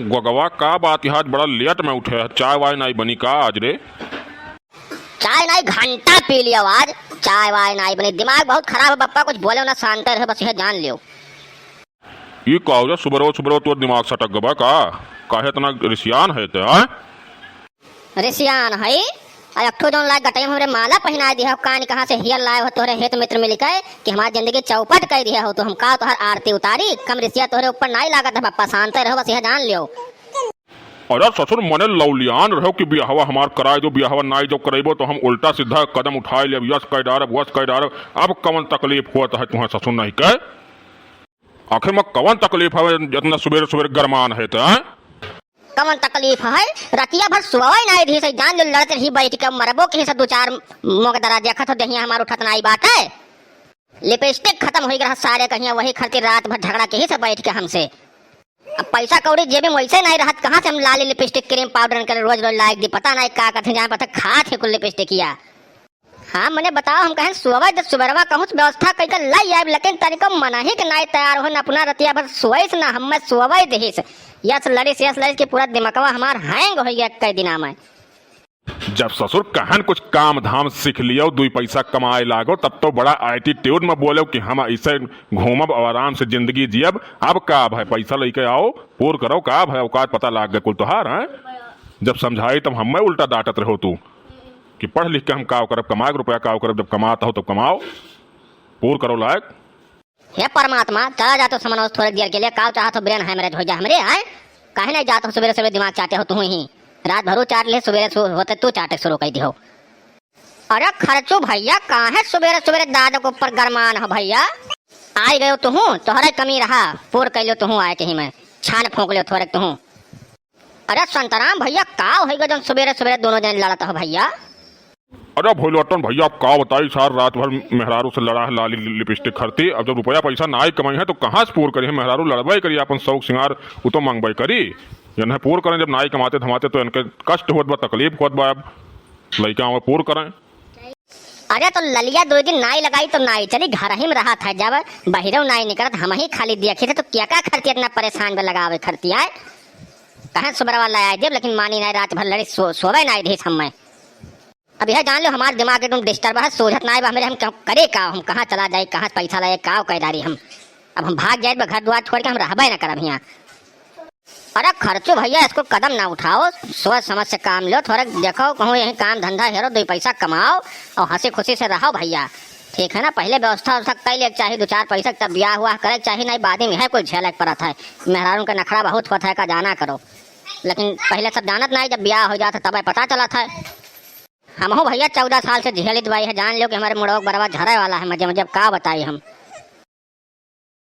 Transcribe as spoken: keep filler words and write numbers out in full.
गोगवा, का बात है, आज बड़ा लेट में उठे है, चाय वाय नाई बनी का आज रे? चाय नाई घंटा पी लियो आज, चाय वाय नाई बनी। दिमाग बहुत खराब है बप्पा, कुछ बोलो ना, शांत रहे, बस यह जान लियो। ई का हो जा, सुबेरवा सुबेरवा तोर दिमाग सटक गबा का? काहे इतना रिसियान है ते, आय? रिसियान है? आ एक ठो जौन लाए गटई में हमरे माला पहिनाए दिया हो, कान कहाँ से हियर लाए हो, तोहरे हित मित्र मिल के कि हमार जिंदगी चौपट कर दिया हो, तो हम का तोहर आरती उतारी? कम रिसिया तोहरे ऊपर नाई लागत है बप्पा, शांत रहो, बस यह जान लियो। अरे ससुर, मने लौलियान रहो कि बियाहवा हमार कराए दो, बियाहवा नाई जो करैबो तो हम उल्टा सीधा कदम उठाए लेब, यस कह डारब, वस कह डारब। अब कवन तकलीफ होत है तुहें ससुर नहीं के? आखिर में कवन तकलीफ है, इतना सुबेरे सुबेरे गरमान है तो, हैं? कवन तकलीफ है? रतिया भर सोवै नाई दिहिस, जान लो लड़त रही बैठ के, मरबो कहीं से दो चार मोगदरा देखत हो, देहिया हमार उठत नाई बाटे। लिपस्टिक खत्म होई रहा सारे कहिया, वही खातिर रात भर झगड़ा कहीं से बैठ के हमसे। अब पैसा कौड़ी जेबे में वैसे नाई रहत, कहाँ से हम लाली लिपस्टिक, क्रीम पाउडर निकले, रोज रोज लाइक दी, पता नाई का कथे, जान पता खात है कुल लिपस्टिकिया। हाँ, मने बताओ, हम कहेन सोवै द सुबेरवा कहूँ से व्यवस्था कइके लाई आइब, लेकिन तनिको मनही के नाई तैयार होन, अपना रतिया भर सोइस ना, हम्मे सोवै दिहिस। यस लड़िस, यस लड़िस कि पूरा दिमकवा हमार हैंग होइ गया कई दिना में। जब ससुर कहन कुछ काम धाम सीख लियो, दुई पैसा कमाए लागो, तब तो बड़ा एटीट्यूड में बोलो कि हम ऐसे घूमब और आराम से जिंदगी जियब। अब का भय, पैसा लइके आओ, पूर करो, का भय, औकात पता लाग गए कुल तोहार, हैं? जब समझाई तब हम्मे उल्टा डांटत रहो तू। कि पढ़ लिख के हम काव करब, कमाए के रुपया काव करब, जब कमात हो तब कमाओ, पूर करो लायक। हे परमात्मा, चला जा तो समनवा से थोड़े देर के लिए, काव चाहत हो brain hemorrhage हो जा हमरे, आए? काहे नहीं जात हो सुबेरे सुबेरे दिमाग चाटे हो तू ही? रात भरू चाट ले, सुबेरे सु-, होते तू चाटे शुरू कर दी हो। अरे खर्चू भैया, काहे सुबेरे सुबेरे दादा के ऊपर गरमान हो भैया? आई गयो तुहू, तोहरे कमी रहा, पूर कर लियो तुहू आए के ही मैं, छान फूंक लियो थोड़े तुहू। अरे संतराम भैया, का होइ गए जौन सुबेरे सुबेरे दोनों जन लड़त हो भैया? अरे भोलवटन भैया, अब का बताई, सार रात भर मेहरारू से लड़ा है लाली लिपस्टिक खरती। अब जब रुपया पैसा नाई कमाई है तो कहाँ से पूर करी है? मेहरारू लड़बे करी, अपन शौक सिंगार उ तो मंगबे करी। इन्हें पूर करें जब नाई कमाते धमाते तो इनके कष्ट होत बा, तकलीफ होत बा। अब लइका आवे पूर करें। अरे तो ललिया दो दिन नाई लगाई तो नाई चली, घर ही में रहत है, जब बहिरव नाई निकलत हम ही खाली देखी थे तो क्या का खरती इतना परेशान बे लगावे खरती आए? कहेन सुबेरवा लाई देब, लेकिन मानी नाई, रात भर लड़ी, सो-, सोवे नाई दिहिस हम्मे। अब यह जान लो हमार दिमाग एकदम disturb है, सोझत नाई बा हमरे, हम कहूँ करे का, हम कहाँ चला जाए, कहाँ से पैसा लाए, का कह डारी हम। अब हम भाग जाए घर दुआर छोड़ के, हम रहबे ना करब हियाँ। अरे खर्चू भैया, इसको कदम ना उठाओ, सोच समझ से काम लो, थोड़ा देखो कहूँ यही काम धंधा हेरो, दो पैसा कमाओ और हंसी खुशी से रहो भैया, ठीक है ना? पहले व्यवस्था व्यवस्था कर ले चाही, दो चार पैसा, तब ब्याह हुआ करे चाही, नहीं बाद में यह कुल झेले के पड़त है। मेहरारू के नखड़ा बहुत होत है, का जाना करो, लेकिन पहले सब जानत नहीं, जब ब्याह हो जाता तब पता चलत है। हमहू भैया चौदह साल से झेलित बाई है, जान लो कि हमारे मुड़वा के बरवा झरे वाला है, मजे में जब का बताई हम।